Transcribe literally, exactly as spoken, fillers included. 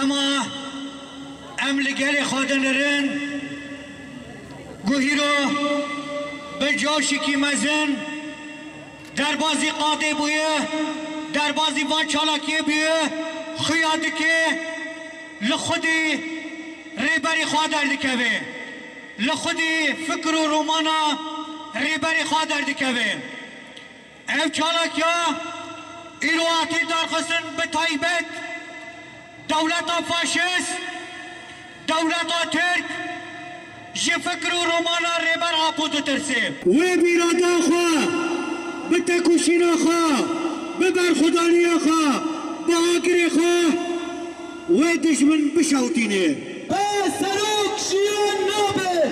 Dema em li gelê xwe dinirin, ku hîro bi coşekî mezin derbazî qadê bûye, derbazî van çalakiyê bûye, xuya dike li xwedî rêberê xwe derdikeve, li xwedî fikir û romana rêberê xwe derdikeve. Ev çalakiya îro hatî darxistin, bi taybet dewleta faşist, dewleta Tirk ji fikir û romana Rêber Apo ditirse. Wê bi îrada xwe, bi tekoşîna xwe, bi berxwedaniya xwe, bi agirê xwe wê dijmin bişewitîne. Be serok jiyan nabe.